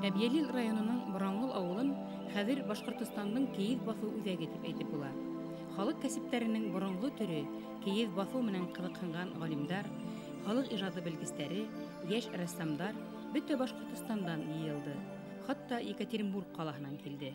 Әбйәлил районының Бораңғол ауылын хәҙер Башҡортостандың кейеҙ баҫыу үҙәге тип әйтеп була. Халыҡ кәсептәренең боронғо төрө кейеҙ баҫыу менән ҡыҙыҡһынған ғалимдар, халыҡ ижады белгестәре, йәш рәссамдар бөтә Башҡортостандан йыйылды. Хатта Екатеринбург ҡалаһынан килде.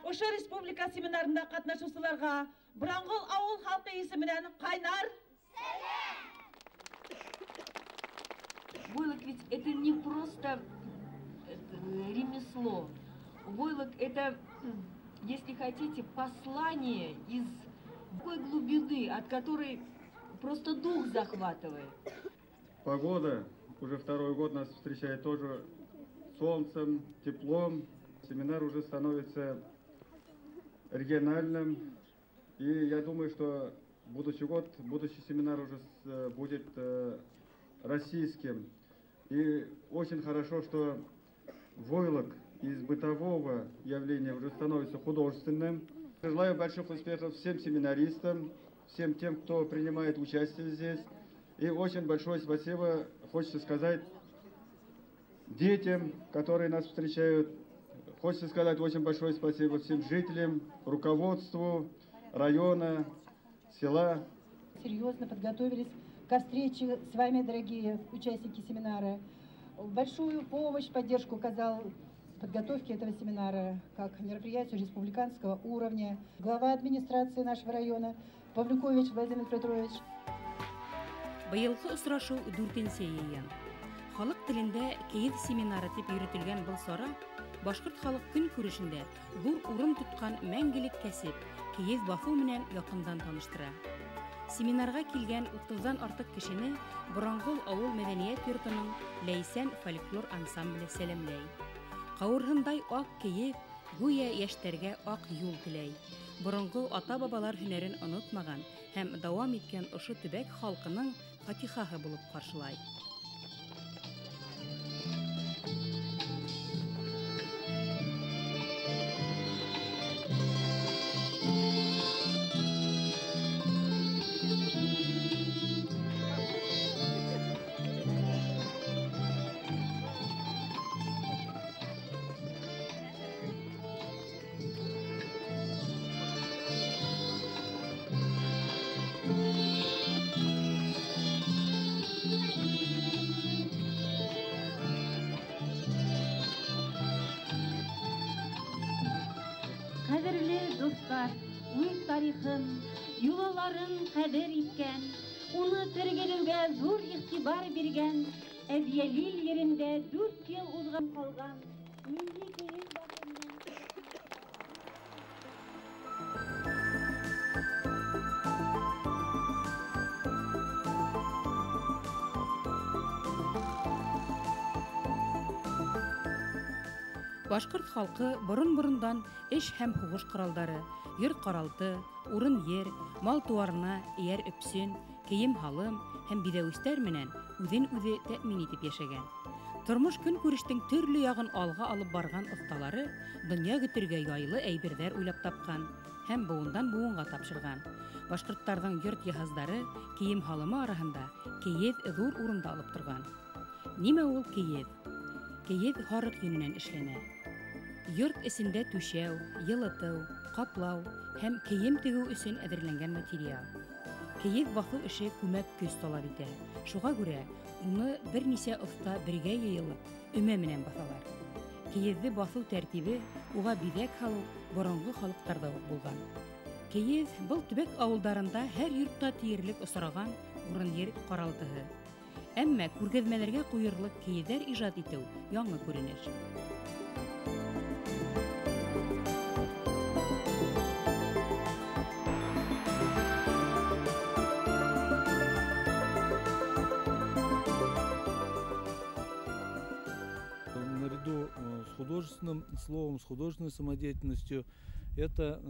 Ошо республика семинарында ҡатнашыусыларға Бораңғол ауыл халҡы исеменән ҡайнар сәләм! Войлок ведь это не просто ремесло. Войлок это, если хотите, послание из такой глубины, от которой просто дух захватывает. Погода уже второй год нас встречает тоже солнцем, теплом. Семинар уже становится региональным. И я думаю, что будущий год, будущий семинар уже будет российским. И очень хорошо, что войлок из бытового явления уже становится художественным. Желаю больших успехов всем семинаристам, всем тем, кто принимает участие здесь. И очень большое спасибо хочется сказать детям, которые нас встречают. Хочется сказать очень большое спасибо всем жителям, руководству района, села. Серьезно подготовились ко встрече с вами, дорогие участники семинара. Большую помощь, поддержку оказал в подготовке этого семинара как мероприятию республиканского уровня глава администрации нашего района Павлюкович Владимир Петрович. Быйылғы осрашыу дүртенсе йыйын. Халыҡ телендә кейеҙ семинары тип йөрөтөлгән был сара башҡорт халыҡ көнкүрешендә ҙур урын тотҡан мәңгелек кәсеп кейеҙ баҫыу менән яҡындан таныштыра. Семинарға килгән 30-дан артыҡ кешене Бораңғол ауыл мәҙәниәт йортоноң Ләйсән фольклор ансамбле сәләмләй. Ҡауырһындай аҡ кейеҙ гүйә йәштәргә аҡ юл теләй. Боронғо ата-бабалар һөнәрен онотмаған һәм дауам иткән ошо төбәк халҡының фатихаһы булып ҡаршылай. Ҡәҙерле дуҫтар, үҙ тарихын, йолаларын ҡәҙер иткән, уны тергеҙеүгә ҙур иғтибар биргән Әбйәлил ерендә 4 йыл уҙған ҡалған милли кейеҙ баҫыу менән Башҡорт халҡы борон-борондан эш һәм һуғыш ҡоралдары, йорт ҡаралты, урын-ер, мал-тыуарына эйәр өпсөн, кейем-һалым һәм биҙәүестәр менән үҙен-үҙе тәьмин итеп йәшәгән. Тормош көнкүрештең төрлө яғын алға алып барған оҫталары донъя көтөргә яйлы әйберҙәр уйлап тапҡан һәм быуындан быуынға тапшырған. Башҡорттарҙың йорт йыһаздары, кейем-һалымы араһында кейеҙ ҙур урында алып торған. Нимә ул кейеҙ? Кейеҙ һарыҡ йөнөнән эшләнә. Йорт эсендә түшәү, йылытыу, ҡаплау һәм кейем тегеү өсөн әҙерләнгән материал. Кейеҙ баҫыу эше күмәк көс талап итә. Шуға күрә уны бер нисә оҫта бергә йыйылып, өмә менән баҫалар. Кейеҙҙе баҫыу тәртибе, уға биҙәк һалыу боронғо халыҡтарҙа уҡ булған. Кейеҙ был төбәк ауылдарында һәр йортта тиерлек осраған урын-ер ҡаралтыһы. Әммә күргәҙмәләргә ҡуйырлыҡ кейеҙҙәр ижад итеү яңы күренеш. Наряду с художественным словом, с художественной самодеятельностью, это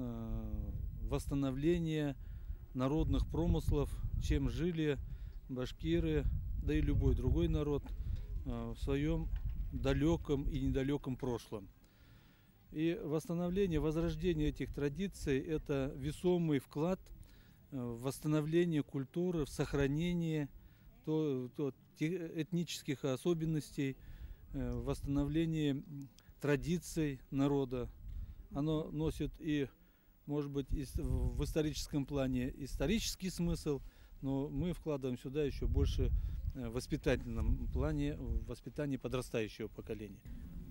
восстановление народных промыслов, чем жили башкиры, да и любой другой народ в своем далеком и недалеком прошлом. И восстановление, возрождение этих традиций – это весомый вклад в восстановление культуры, в сохранение этнических особенностей, в восстановление традиций народа. Оно носит и, может быть, в историческом плане исторический смысл, но мы вкладываем сюда еще больше в воспитательном плане, в воспитании подрастающего поколения.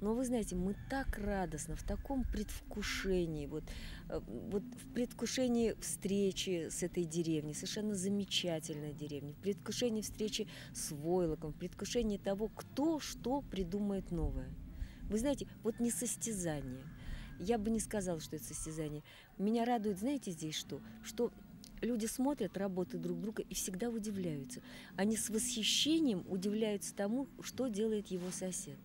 Но вы знаете, мы так радостно, в таком предвкушении, вот в предвкушении встречи с этой деревней, совершенно замечательной деревней, в предвкушении встречи с войлоком, в предвкушении того, кто что придумает новое. Вы знаете, вот не состязание. Я бы не сказала, что это состязание. Меня радует, знаете, здесь что? Что люди смотрят работы друг друга и всегда удивляются. Они с восхищением удивляются тому, что делает его сосед.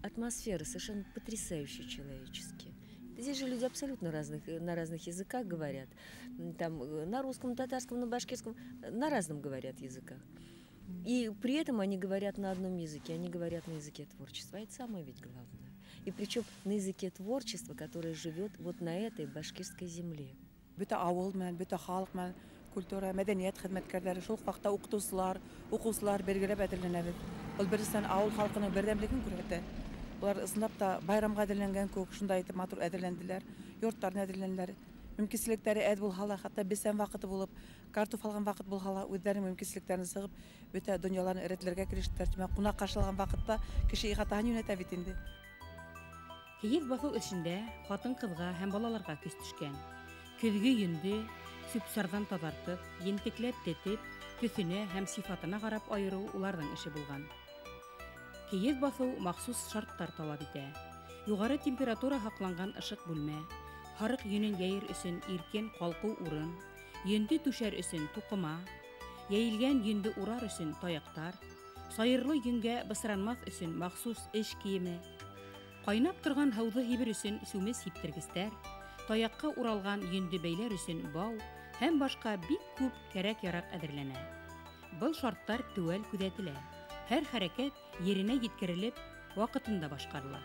Атмосфера совершенно потрясающая человеческая. Здесь же люди абсолютно на разных языках говорят. Там на русском, на татарском, на башкирском, на разном говорят языках. И при этом они говорят на одном языке, они говорят на языке творчества. А это самое ведь главное. И причем на языке творчества, которое живет вот на этой башкирской земле. Бөтә ауыл менән, бөтә халыҡ менән культура, мәҙәниәт хеҙмәткәрҙәре, шул уҡ ваҡытта уҡытыусылар, уҡыусылар бергәләп әҙерләнәбеҙ. Был беренсенән ауыл халҡының берҙәмлеген күрһәтә. Улар ысынлап та байрамға әҙерләнгән кеүек шундай итеп матур әҙерләнделәр, йорттарын әҙерләнделәр. Мөмкинселектәре әҙ булһа ла, хатта бесән ваҡыты булып, картоф алған ваҡыт булһа ла, үҙҙәренең мөмкинселектәрен сығып, бөтә донъяларын рәтләргә керештеләр. Тимәк, ҡунаҡ ҡаршылаған ваҡытта кеше ихатаһын йүнәтә бит инде. Кейеҙ баҫыу эшендә ҡатын-ҡыҙға һәм балаларға көс төшкән. Көҙгө йөндө сүп-сарҙан таҙартып, ентекләп тетеп, төҫөнә һәм сифатына ҡарап айырыу уларҙың эше булған. Кейеҙ баҫыу махсус шарттар талап итә. Юғары температура һаҡланған ышыҡ бүлмә, һарыҡ йөнөн йәйер өсөн иркен ҡалҡыу урын, йөндө түшәр өсөн туҡыма, йәйелгән йөндө урар өсөн таяҡтар, сайырлы йөнгә бысранмаҫ өсөн махсус эш кейеме, ҡайнап торған һыуҙы һибер өсөн сүмес һиптергестәр, таяҡҡа уралған йөндө бәйләр өсөн бау һәм башҡа бик күп кәрәк-яраҡ әҙерләнә. Был шарттар теүәл күҙәтелә. Һәр хәрәкәт еренә еткерелеп, ваҡытында башҡарыла.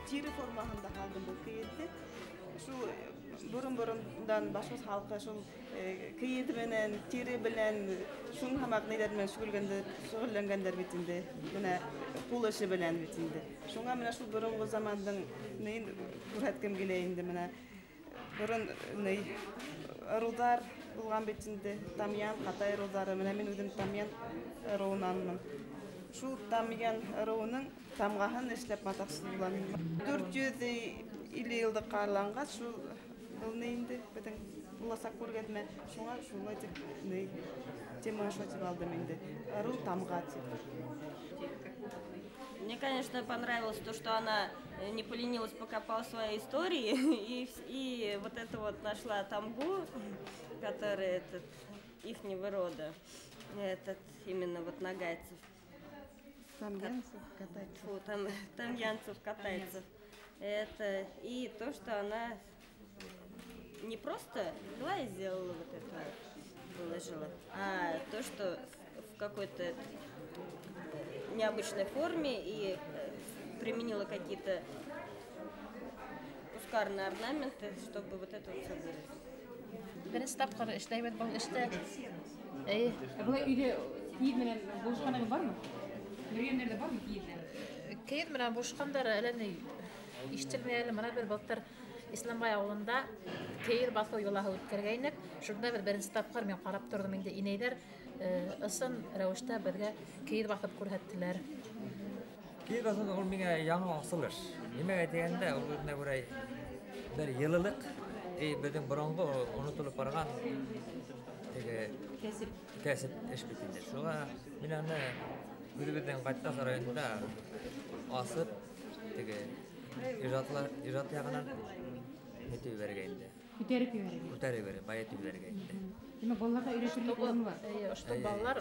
Тире формаһында һалдым был кейеҙҙе. Шул борон-борондан башҡорт халҡы шул кейеҙ менән, тире белән, шуның һымаҡ ниҙәр менән шөғөлләнгәндәр бит инде. Бына ҡул эше белән бит инде. Шуңа менә шул боронғо замандың нейен күрһәткем килә инде. Менә борон ни ырыуҙар булған бит инде. Тамъян, Ҡатай ырыуҙары. Менә мин үҙем Тамъян ырыуынанмын. Шул Тамъян ырыуының тамғаһын эшләп матаҡсы булам. 450 йылдыҡ ҡарланғас, шул был ни инде беҙҙең буласаҡ күргәҙмә. Шуңа шулай тип ни тема шулай тип алдым инде. Ырыу тамға тип. Мне, конечно, понравилось то, что она не поленилась, покопала свои истории и вот это вот нашла тамгу, которая этот ихнего рода, этот именно вот нагайцев. Тамьянцев, катайцев. Фу, тамьянцев, катайцев. Это, и то, что она не просто взяла и сделала вот это, выложила, а то, что в какой-то необычной форме и применила какие-то кускарные орнаменты, чтобы вот это вот все выразить. Беренсе тапҡыр эшләйбеҙ был эште. Былай өйҙә кейеҙ менән булышҡанығыҙ бармы? Йөрөгәндәр ҙә бармы кейеҙ менән? Кейеҙ менән булышҡандар әле ни ишетелмәй әле. Мына бер былтыр Исламбай ауылында кейеҙ баҫыу йолаһы үткәргәйнек. Шунда бер беренсе тапҡыр мин ҡарап торҙом инде, инәйҙәр ысын рәүештә беҙгә кейеҙ баҫып күрһәттеләр. Кейеҙ баҫыу ул миңә яңы асылыш. Нимәгә тигәндә, ул үҙенә күрә бер йылылыҡ, беҙҙең боронғо онотолоп барған теге кәсеп эш бит инде. Шуға мин аны үҙебеҙҙең Ҡайтас районында асып, теге ижад яғынан нитеп ебәрергә инде. Күтәреп ебәрергә. Күтәреп ебәрергә, байытып ебәрергә инде. Тимәк, балаларға өйрәтерлек урын бар. Ошто балалар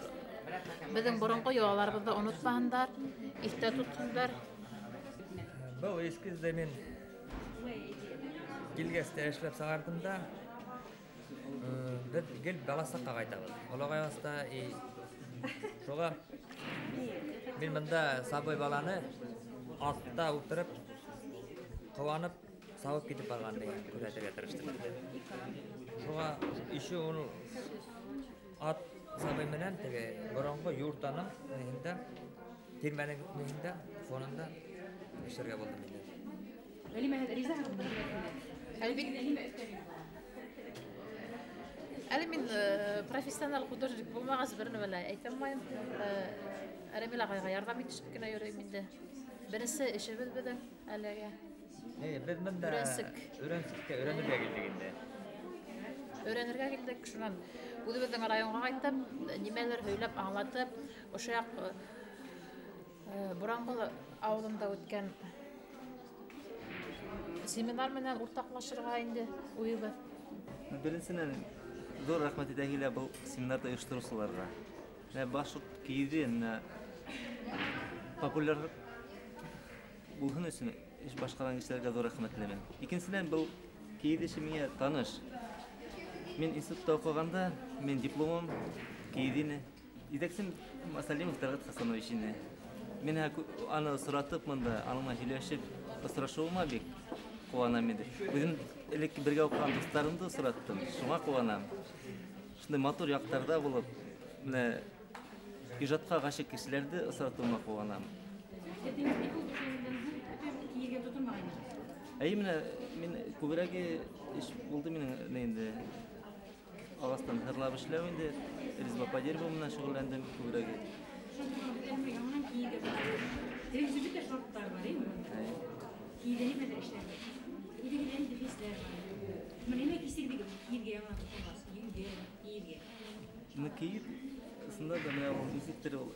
беҙҙең боронғо йолаларыбыҙҙы онотмаһындар, иҫтә тотһондар. Был эскизды мин килгәс тә эшләп сығарҙым да, беҙ гел баласаҡҡа ҡайтабыҙ. Олоғайғас та, шуға мин бында сабый баланы атта ултырып, ҡыуанып, сабып китеп барған тигән күрһәтергә тырыштым. Шуға еще ул ат сабый менән теге боронғо юртаның ниһендә, тирмәнең ниһендә, фонында эшләргә булдым инде. Ғәлимә, һеҙ ризаһығыҙмы? Әлбиттә. Әле мин профессионал художник булмағас бер нәмә лә әйтә алмайым. Рәмил ағайға ярҙам итешеп кенә йөрөйөм инде. Беренсе эшебеҙ беҙҙең әлегә. Беҙ бында өйрәнсеккә өйрәнергә килдек инде. Өйрәнергә килдек, шунан үҙебеҙҙең районға ҡайтып, нимәлер һөйләп, аңлатып, ошо яҡ Буранғол ауылында үткән семинар менән уртаҡлашырға инде уйыбыҙ. Беренсенән, ҙур рәхмәт әйтәһе килә был семинарҙы ойоштороусыларға. Менә башҡорт кейеҙе менә популяр булһын өсөн эш башҡарған кешеләргә ҙур рәхмәт теләймен. Икенсенән, был кейеҙ эше миңә таныш. Мин институтта уҡығанда, мин дипломым кейеҙ ине. Етәксем Масалимов Тәлғәт Хасанович ине. Мин аны осратып бында, аның менән һөйләшеп, осрашыуыма бик ҡыуанам инде. Үҙем элек бергә уҡыған дуҫтарымды осраттым, шуңа ҡыуанам. Шундай матур яҡтарҙа булып, менә ижадҡа ғашиҡ кешеләрҙе осратыуыма ҡыуанам. Әйе, менә мин күберәге эш булды минең инде. Ағастан һырлап эшләү инде, резьба по дереву менән шөғөлләндем күберәге. Бөтә шарттар бар, әйеме? Кейҙә нимәләр эшләнде? Үҙегеҙҙә ниндәй хистәр бар? Менә нимә кисерҙегеҙ кейеҙгә яңынан тотонғас, еңгә, кейеҙгә? Ну, кейеҙ, ысынлап та, менә ул нисектер ул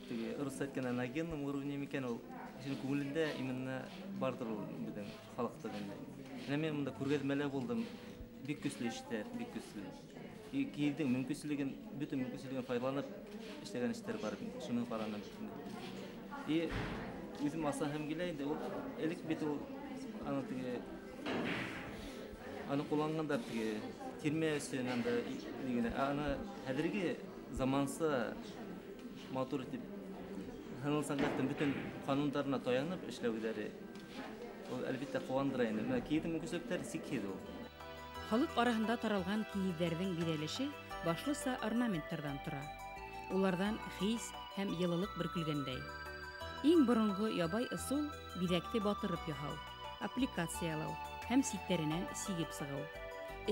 теге рус әйткәндә на генном уровне микән ул, кешенең күңелендә именно бардыр ул беҙҙең халыҡта инде. Менә мин монда күргәҙмәлә булдым, бик көслө эштәр, бик көслө. Кейеҙҙең мөмкинселеген, бөтөн мөмкинселеген файҙаланып эшләгән эштәр бар, шуны ҡараным. И үҙем асаһым килә инде, ул элек бит ул аны теге аны ҡулланғандар теге тирмә өсөн анда нигенә, аны хәҙерге заманса матур итеп һынлы сәнғәттең бөтөн ҡанундарына таянып эшләүҙәре ул әлбиттә ҡыуандыра инде. Менә кейеҙҙең мөмкинселектәре сикһеҙ ул. Халыҡ араһында таралған кейеҙҙәрҙең биҙәлеше башлыса орнаменттарҙан тора. Уларҙан хис һәм йылылыҡ бөркөлгәндәй. Иң боронғо ябай ысул биҙәкте батырып яһау, аппликациялау һәм ситтәренән сигеп сығыу.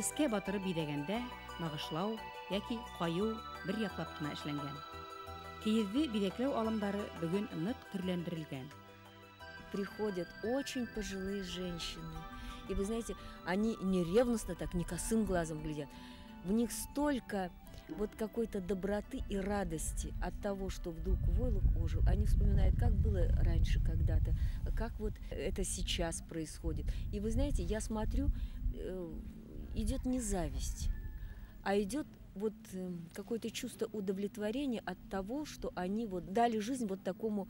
Эскә батырып биҙәгәндә нағышлау йәки ҡайыу бер яҡлап ҡына эшләнгән. Кейеҙҙе биҙәкләү алымдары бөгөн ныҡ төрләндерелгән. Приходят очень пожилые женщины. И вы знаете, они не ревностно так, не косым глазом глядят. В них столько вот какой-то доброты и радости от того, что вдруг войлок ожил. Они вспоминают, как было раньше когда-то, как вот это сейчас происходит. И вы знаете, я смотрю, идет не зависть, а идет вот какое-то чувство удовлетворения от того, что они вот дали жизнь вот такому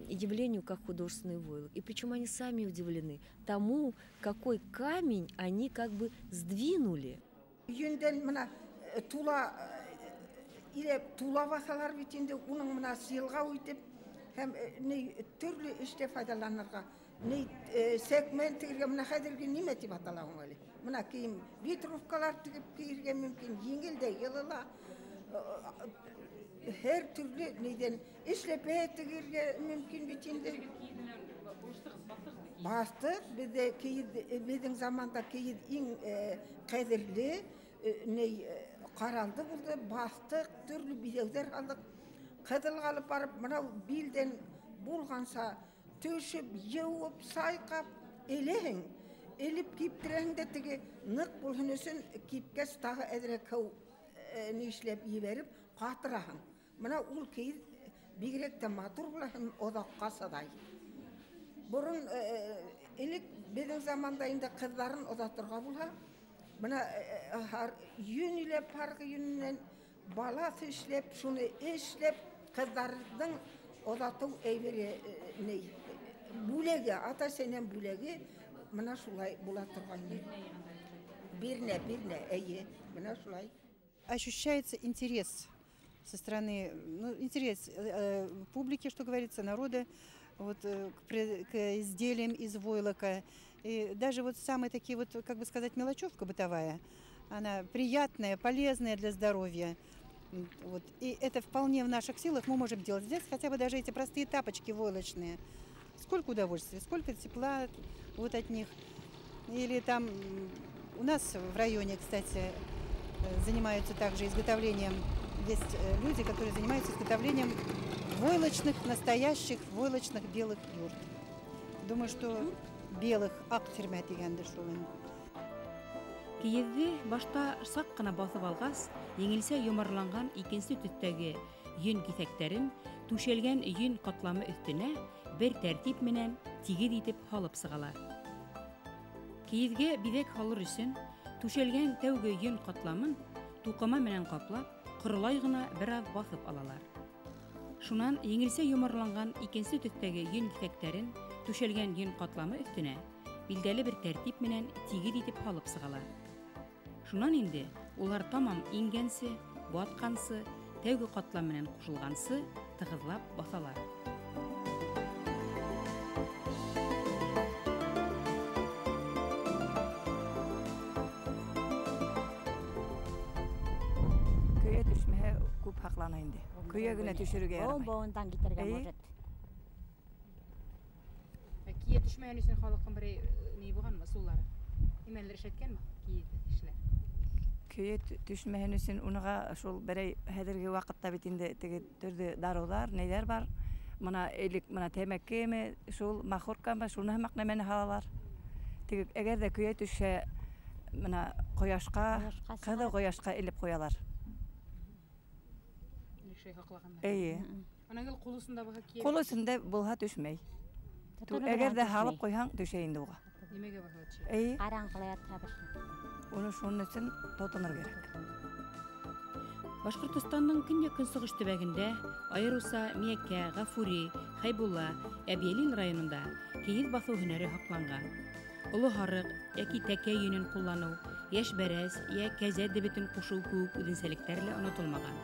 явлению, как художественный войлок. И причем они сами удивлены тому, какой камень они как бы сдвинули. Йөндән мына тула иләп тула баҫалар бит инде, уның мына сыйылға үтеп һәм ни төрлө эштә файҙаланырға, ни сәкмән тегергә, мына хәҙерге нимә тип атала һуң әле? Мына кейем ветровкалар тегеп кейергә мөмкин, еңел дә, йылы ла, һәр төрлө нидән эшләпә тегергә мөмкин бит инде. Баҫтыҡ, беҙҙә кейеҙ, беҙҙең заманда кейеҙ иң ҡәҙерле, ни ҡаралды булды, баҫтыҡ, төрлө биҙәүҙәр алдыҡ. Ҡыҙылға алып барып, мынау билдән булғанса төшөп, йыуып, сайҡап эләһең. Элеп киптерәһең дә теге ныҡ булһын өсөн кипкәс тағы әҙерәк һыу ни эшләп ебәреп ҡатыраһың. Мына ул кейеҙ бигерәк тә матур була һәм оҙаҡҡа сыҙай. Борон элек беҙҙең заманда инде ҡыҙҙарын оҙатырға булһа, мына йөн иләп, һарғы йөнөнән балаҫ эшләп, шуны эшләп ҡыҙҙарҙың оҙатыу әйбере ни бүләге, ата-әсәнән бүләге мына шулай була торғайны. Бирнә, бирнә, эйе, мына шулай. Ощущается интерес со стороны, ну, интерес публики, что говорится, народа, вот, к изделиям из войлока. И даже вот самые такие вот, как бы сказать, мелочевка бытовая, она приятная, полезная для здоровья. Вот. И это вполне в наших силах мы можем делать здесь, хотя бы даже эти простые тапочки войлочные. Сколько удовольствия, сколько тепла вот от них. Или там у нас в районе, кстати, занимаются также изготовлением, есть люди, которые занимаются изготовлением войлочных, настоящих войлочных белых юрт. Думаю, что белых аҡ тирмә тигәндер шул инде. Кейеҙҙе башта саҡ ҡына баҫып алғас, еңелсә йомарланған икенсе төҫтәге йөн киҫәктәрен түшәлгән йөн ҡатламы өҫтөнә бер тәртип менән тигеҙ итеп һалып сығалар. Кейеҙгә биҙәк һалыр өсөн түшәлгән тәүге йөн ҡатламын туҡыма менән ҡаплап, ҡоролай ғына бер аҙ баҫып алалар. Шунан еңелсә йомарланған икенсе төҫтәге йөн киҫәктәрен түшәлгән йөн ҡатламы өҫтөнә билдәле бер тәртип менән тигеҙ итеп һалып сығалар. Шунан инде улар тамам ингәнсе, батҡансы, тәүге ҡатлам менән ҡушылғансы тығыҙлап баҫалар. Көйә төшмәһә күп һаҡлана инде. Көйә генә төшөрөргә ярамай. Быуындан китергә может. Көйә төшмәгән өсөн халыҡтың берәй ни булғанмы, ысуллары? Нимәлер эшләткәнме кейеҙ кешеләр? Көйә төшмәһен өсөн уныға шул берәй хәҙерге ваҡытта бит инде теге төрлө дарыуҙар, нәйҙәр бар. Мына элек мына тәмәкеме, шул махоркамы, шуны һымаҡ нәмәне һалалар. Теге әгәр ҙә көйә төшһә, мына ҡояшҡа, ҡыҙыу ҡояшҡа элеп ҡуялар. Шей һаҡлағандар. Эйе. Ана гел ҡул осонда булһа кейә. Ҡул осонда булһа төшмәй. Әгәр ҙә һалып ҡуйһаң, төшә инде уға. Нимәгә булһа төшә? Эйе. Ҡараңғыла ятһа башлай. Уны шуның өсөн тотонор кәрәк. Башҡортостандың көньяҡ-көнсығыш төбәгендә, айырыуса Миәкә, Ғафури, Хәйбулла, Әбйәлил районында кейеҙ баҫыу һөнәре һаҡланған. Оло һарыҡ йәки тәкә йөнөн ҡулланыу, йәш бәрәс йә кәзә дебетен ҡушыу кеүек үҙенсәлектәр лә онотолмаған.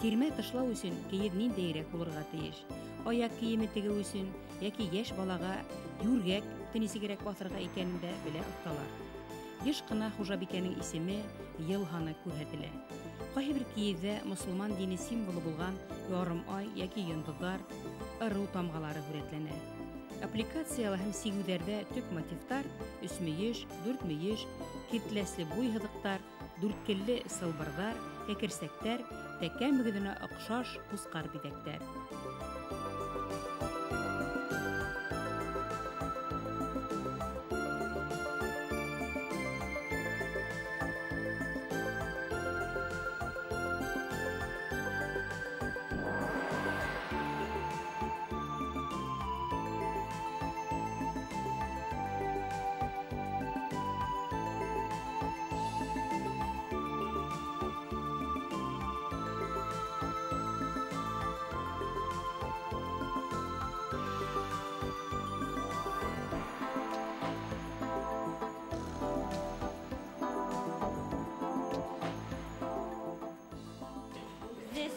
Тирмә тышлау өсөн кейеҙ ниндәйерәк булырға тейеш? Аяҡ кейеме тегеү өсөн йәки йәш балаға йүргәк нисегерәк баҫырға икәнен дә белә оҫталар. Йыш ҡына хужабикәнең исеме, йыл һаны күрһәтелә. Ҡайһы бер кейеҙҙә мосолман дине символы булған ярым ай йәки йондоҙҙар, ырыу тамғалары һүрәтләнә. Аппликацияла һәм сигеүҙәрҙә төп мотивтар өсмөйөш, дүртмөйөш, киртләсле буй һыҙыҡтар, дүрткелле сылбырҙар, кәкерсәктәр, тәкә мөгөҙөнә оҡшаш ҡусҡар биҙәктәр.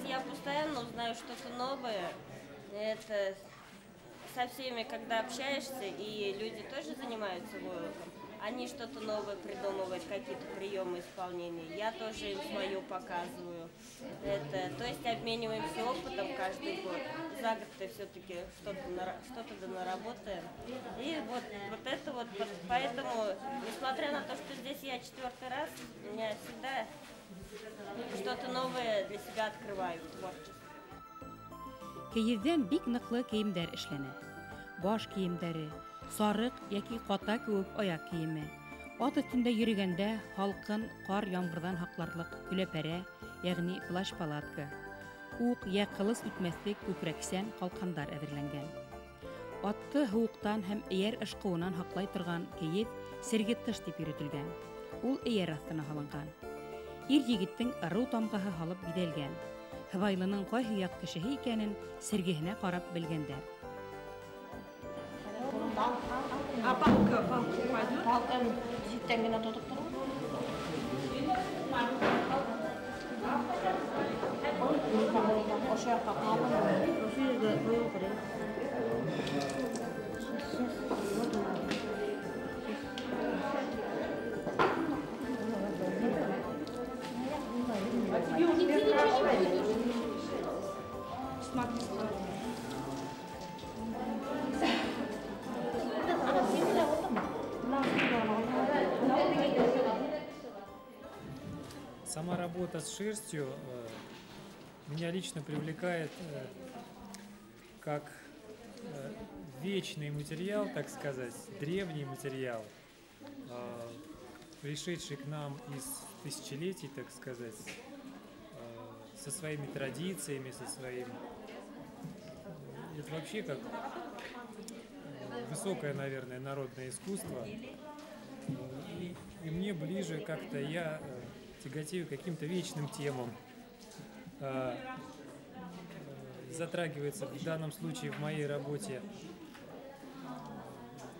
Я постоянно узнаю что-то новое. Это со всеми, когда общаешься, и люди тоже занимаются войлоком, они что-то новое придумывают, какие-то приемы исполнения. Я тоже им свою показываю. Это, то есть обмениваемся опытом каждый год. За год-то все-таки что-то да наработаем. И вот это вот, поэтому, несмотря на то, что здесь я 4-й раз, у меня всегда что-то новое для себя открываю в творчестве. Кейеҙҙән бик ныҡлы кейемдәр эшләнә. Баш кейемдәре, сарыҡ йәки ҡата кеүек аяҡ кейеме, ат өҫтөндә йөрөгәндә һалҡын ҡар ямғырҙан һаҡларлыҡ көләпәрә, йәғни плащ-палатка, уҡ йә ҡылыс үтмәҫлек күкрәксән ҡалҡандар әҙерләнгән. Атты һыуыҡтан һәм эйәр ышҡыуынан һаҡлай торған кейеҙ серге тыш тип йөрөтөлгән. Ул эйәр аҫтына һалынған. Ир егеттең ырыу тамғаһы һалып биҙәлгән. Һыбайлының ҡайһы яҡ кешеһе икәнен сергеһенә ҡарап белгәндәр. А палка, палка пойдет? Палканы ситтән генә тотоп тора. Ошо яҡҡа ошо ергә ҡуйыу кәрәк. Сама работа с шерстью меня лично привлекает как вечный материал, так сказать, древний материал, пришедший к нам из тысячелетий, так сказать, со своими традициями, со своим... Это вообще как высокое, наверное, народное искусство. И мне ближе как-то я тяготею к каким-то вечным темам. Затрагивается в данном случае в моей работе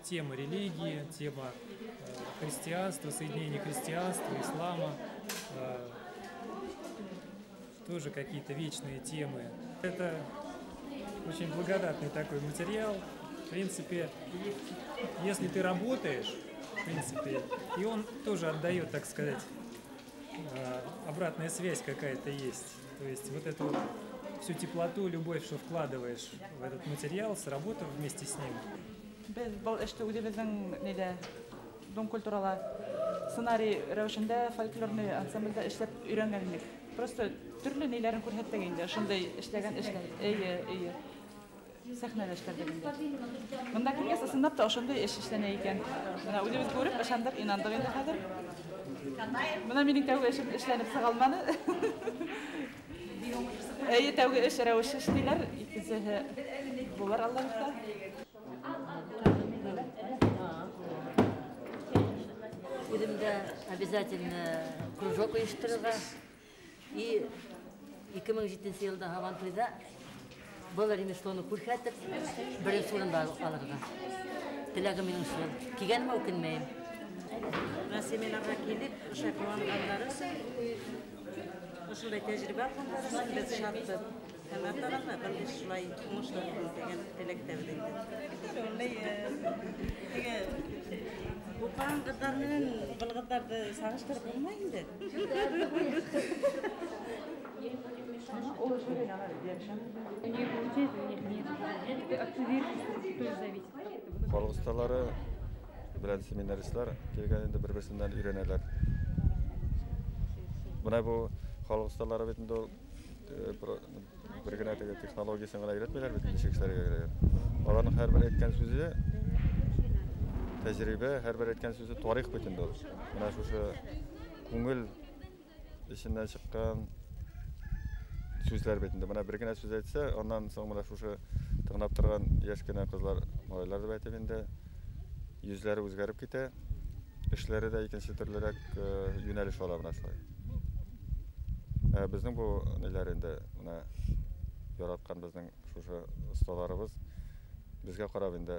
тема религии, тема христианства, соединение христианства, ислама, тоже какие-то вечные темы. Это очень благодатный такой материал. В принципе, если ты работаешь, в принципе, и он тоже отдает, так сказать, обратная связь какая-то есть. То есть вот эту вот всю теплоту, любовь, что вкладываешь в этот материал, сработав вместе с ним. Беҙ был эште үҙебеҙҙең ниҙә Дом культурала сценарий рәүешендә фольклорный ансамблдә эшләп өйрәнгән инек. Просто төрлө ниләрен күрһәттек инде. Ошондай эшләгән эшләр. Эйе, эйе. Сәхнәлә эшләдек инде. Бында килгәс ысынлап та ошондай эш эшләнә икән. Бына үҙебеҙ күреп ышандыҡ, инандыҡ инде хәҙер. Бына минең тәүге эшем эшләнеп сыға алманы. Эйе, тәүге эш рәүеше эшләйләр, икенсеһе булыр Алла бирһә. Үҙемдә обязательно кружок ойошторорға. И 2007 йылда Һабантуйҙа был ремеслоны күрһәтеп, беренсе урынды алырға. Теләгем минең шул. Килгәнемә үкенмәйем. Бына семинарға килеп, ошо ҡыуанғандары өсөн, ошондай тәжрибә алғандары өсөн беҙ шатбыҙ. Һәм артабан да был эш шулай уңышлы булыр тигән теләктәбеҙ инде. Теге уҡыған ҡыҙҙар менән был ҡыҙҙарҙы сағыштырып булмай инде. Халыҡ оҫталары белән семинаристлар килгән инде бер-береһеннән өйрәнәләр. Бына был халыҡ оҫталары бит инде ул бер генә теге технологияһын ғына өйрәтмәйҙәр бит, нисек эшләргә кәрәк. Аларның һәр бер әйткән сүзе тәжрибә, һәр бер әйткән сүзе тарих бит инде ул. Бына шушы күңел эсеннән сыҡҡан сүзләр бит инде. Бына бер генә сүз әйтсә, аннан һуң бына шушы тыңлап торған йәш кенә ҡыҙлар, малайлар дип әйтеп инде, йөҙләре үҙгәреп китә, эшләре дә икенсе төрлөрәк йүнәлеш ала бына шулай. Беҙҙең был ниләр инде, бына яратҡан беҙҙең шушы оҫталарыбыҙ беҙгә ҡарап инде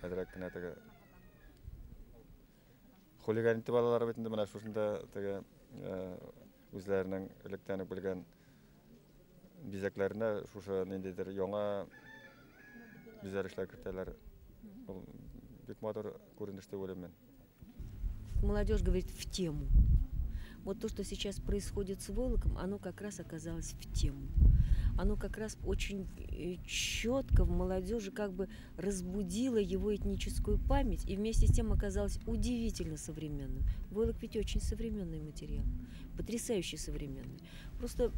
әҙерәк кенә теге хулиган итеп алалар бит инде, бына шушында теге үҙләренең электән үк белгән бизәкләренә шушы ниндәйҙер яңа бизәрешләр кертәләр. Ул бик матур күренеш дип уйлыйм мин. Молодежь говорит в тему. Вот то, что сейчас происходит с войлоком, оно как раз оказалось в тему. Оно как раз очень четко в молодежи как бы разбудило его этническую память и вместе с тем оказалось удивительно современным. Войлок ведь очень современный материал, потрясающе современный. Просто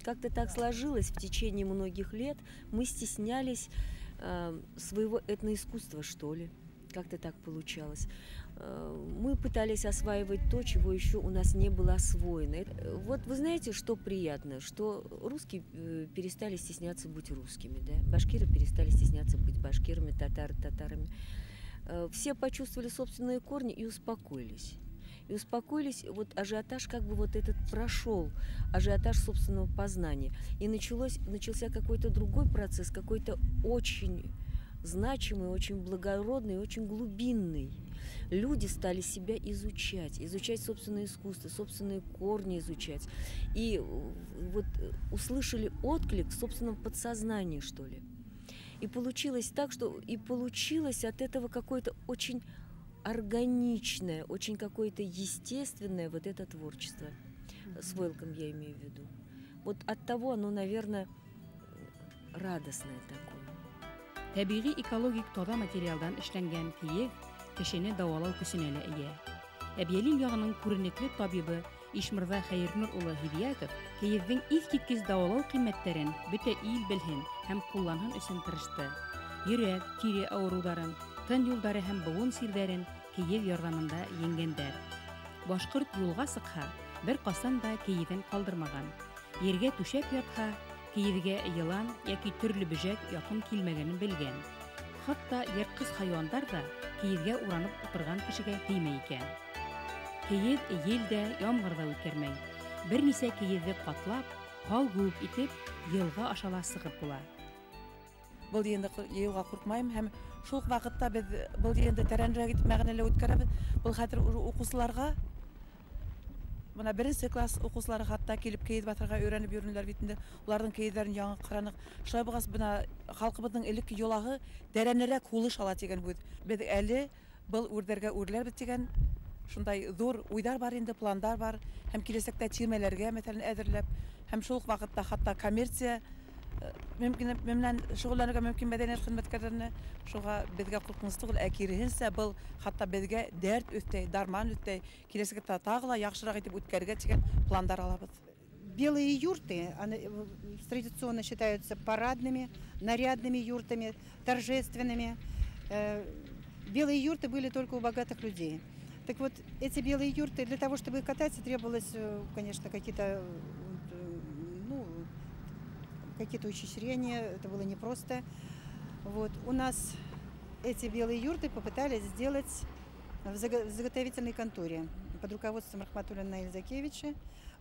как-то так сложилось в течение многих лет, мы стеснялись своего этноискусства, что ли. Как-то так получалось. Мы пытались осваивать то, чего еще у нас не было освоено. Вот вы знаете, что приятно, что русские перестали стесняться быть русскими, да? Башкиры перестали стесняться быть башкирами, татары татарами. Все почувствовали собственные корни и успокоились. И успокоились, вот ажиотаж как бы вот этот прошел, ажиотаж собственного познания. И начался какой-то другой процесс, какой-то очень значимый, очень благородный, очень глубинный. Люди стали себя изучать, изучать собственное искусство, собственные корни изучать. И вот услышали отклик в собственном подсознании, что ли. И получилось так, что и получилось от этого какое-то очень органичное, очень какое-то естественное вот это творчество. С войлоком я имею в виду. Вот от того оно, наверное, радостное такое. Тәбиғи экологик таҙа материалдан эшләнгән кейеҙ кешене дауалау көсөнә лә эйә. Әбйәлил яғының күренекле табибы Ишмырҙа Хәйернур улы Һиҙиәтов кейеҙҙең иҫ киткес дауалау ҡиммәттәрен бөтә ил белһен һәм ҡулланһын өсөн тырышты. Йөрәк, тире ауырыуҙарын, тын юлдары һәм быуын сирҙәрен кейеҙ ярҙамында еңгәндәр. Башҡорт юлға сыҡһа, бер ҡасан да кейеҙен ҡалдырмаған. Ергә түшәп ятһа, кейеҙгә йылан йәки төрлө бөжәк яҡын килмәгәнен белгән. Хатта йыртҡыс хайуандар ҙа кейеҙгә уранып ултырған кешегә теймәй икән. Кейеҙ ел дә, ямғыр ҙа үткәрмәй. Бер нисә кейеҙҙе ҡатлап, һал кеүек итеп, йылға аша ла сығып була. Был йыйынды йыйыуға ҡурҡмайым һәм шул уҡ ваҡытта беҙ был йыйынды тәрәнерәк итеп мәғәнәле үткәрәбеҙ. Был хәҙер уҡыусыларға, бына беренсе класс уҡыусылары хатта килеп кейеҙ баҫырға өйрәнеп йөрөнөләр бит инде. Уларҙың кейеҙҙәрен яңы ҡараныҡ. Шулай булғас, бына халҡыбыҙҙың элекке йолаһы тәрәнерәк һулыш ала тигән һүҙ. Беҙ әле был үрҙәргә үрләрбеҙ тигән шундай ҙур уйҙар бар инде, пландар бар. Һәм киләсәктә тирмәләргә, мәҫәлән, әҙерләп, һәм шул уҡ ваҡытта хатта коммерция менән шөғөлләнергә мөмкин мәҙәниәт хеҙмәткәрҙәренә. Шуға беҙгә ҡурҡыныс түгел, ә киреһенсә был хатта беҙгә дәрт өҫтәй, дарман өҫтәй, киләсәктә тағы ла яҡшыраҡ итеп үткәрергә тигән пландар алабыҙ. Белые юрты, они традиционно считаются парадными, нарядными юртами, торжественными. Белые юрты были только у богатых людей. Так вот, эти белые юрты, для того, чтобы их кататься, требовалось, конечно, какие-то, ну, какие-то ухищрения, это было непросто. Вот. У нас эти белые юрты попытались сделать в заготовительной конторе под руководством Рахматуллина Наиля Закиевича.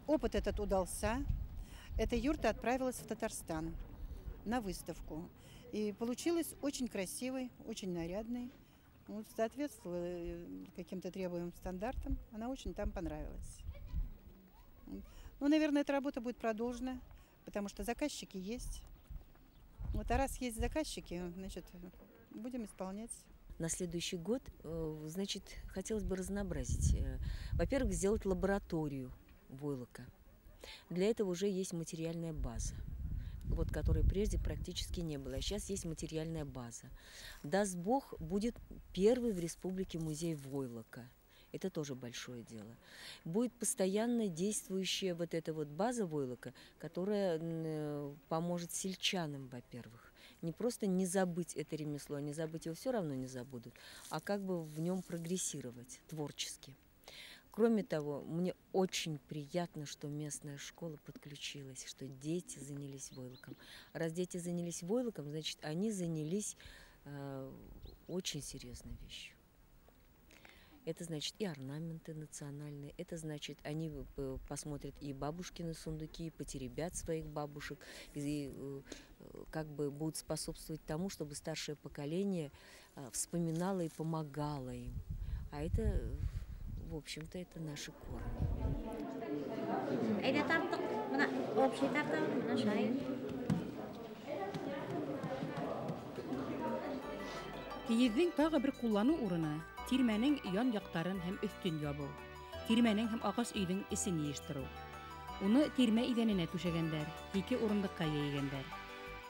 Опыт этот удался. Эта юрта отправилась в Татарстан на выставку. И получилась очень красивой, очень нарядной. Вот, соответствовала каким-то требуемым стандартам. Она очень там понравилась. Ну, наверное, эта работа будет продолжена, потому что заказчики есть. Вот, а раз есть заказчики, значит, будем исполнять. На следующий год, значит, хотелось бы разнообразить. Во-первых, сделать лабораторию войлока. Для этого уже есть материальная база, вот, которой прежде практически не было. А сейчас есть материальная база. Даст Бог, будет первый в республике музей войлока. Это тоже большое дело. Будет постоянно действующая вот эта вот база войлока, которая поможет сельчанам, во-первых. Не просто не забыть это ремесло, не забыть его все равно не забудут, а как бы в нем прогрессировать творчески. Кроме того, мне очень приятно, что местная школа подключилась, что дети занялись войлоком. Раз дети занялись войлоком, значит, они занялись очень серьезной вещью. Это значит и орнаменты национальные, это значит, они посмотрят и бабушкины сундуки, и потеребят своих бабушек, и как бы будут способствовать тому, чтобы старшее поколение вспоминало и помогало им. А это, в общем-то, это наши корни. Әйҙә тарттыҡ, бына общий тартабыҙ, бына шай. Кейеҙҙең тағы бер ҡулланыу урыны — тирмәнең ян яҡтарын һәм өҫтөн ябыу, тирмәнең һәм ағас өйҙөң эсен йыйыштырыу. Уны тирмә иҙәненә түшәгәндәр, ике урындыҡҡа йәйгәндәр.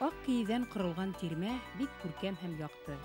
Аҡ кейеҙҙән ҡоролған тирмә бик күркәм һәм яҡты.